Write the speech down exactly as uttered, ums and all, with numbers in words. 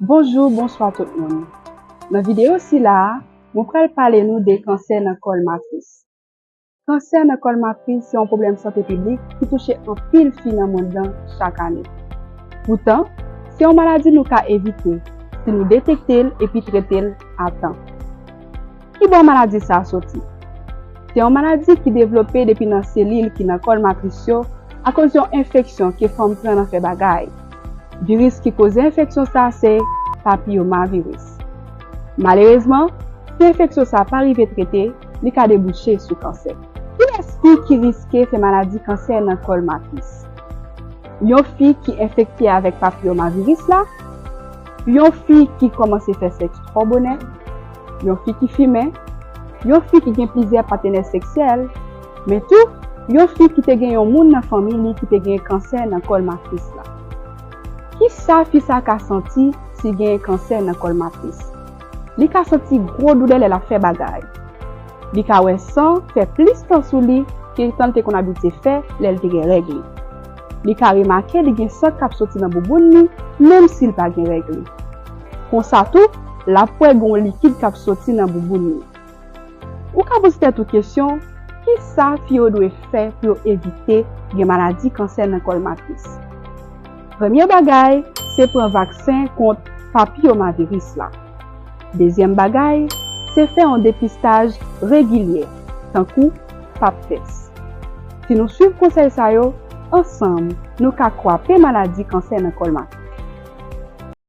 Bonjou, bonswa tout moun. Nan videyo sila a, mwen pral pale nou de kansè nan kòl matris. Kansè nan kòl matris se yon pwoblèm sante piblik ki touche anpil fi nan mond lan chak ane. Poutan, se yon maladi nou ka evite si nou detekte l epi trete l a tan. Ki bò maladi sa a soti? Se yon maladi ki devlope depi nan selil ki nan kòl matris yo akoz yon enfeksyon ke fanm pran nan fè bagay. Viris ki koze enfeksyon sa a se papiyomaviris. Malerezman, si enfeksyon sa a pa rive trete, li ka debouche sou kansè. Kilès fi ki riske fè maladi kansè nan kòl matris? Yon fi ki enfekte avèk papiyomaviris la, yon fi ki kòmanse fè sèks twò bonè, yon fi ki fimen, yon fi ki gen plizyè patnè seksyèl, men tou, yon fi ki te gen yon moun nan fanmi li ki te gen kansè nan kòl matris la. Ki sa fi sa ka santi si gen kansè nan kòl matris? Li ka santi gwo doulè lè l ap fè bagay. Li ka wè san fè plis tan sou li ke tan l te konn abitye fè lè l te gen règ li. Li ka remake li gen san k ap soti nan bouboun li, menm si l pa gen règ li. Konsa tou, l ap wè gen yon likid k ap soti nan bouboun li. Ou ka poze tèt ou kesyon, ki sa fi yo dwe fè pou yo evite gen maladi kansè nan kòl matris? Premye bagay, se pran vaksen kont papiyomaviris la. Dezyèm bagay, se fè yon depistaj regilye, tankou pap tès. Si nou swiv konsèy sa yo, ansanm, nou ka kwape maladi kansè nan kòl matris.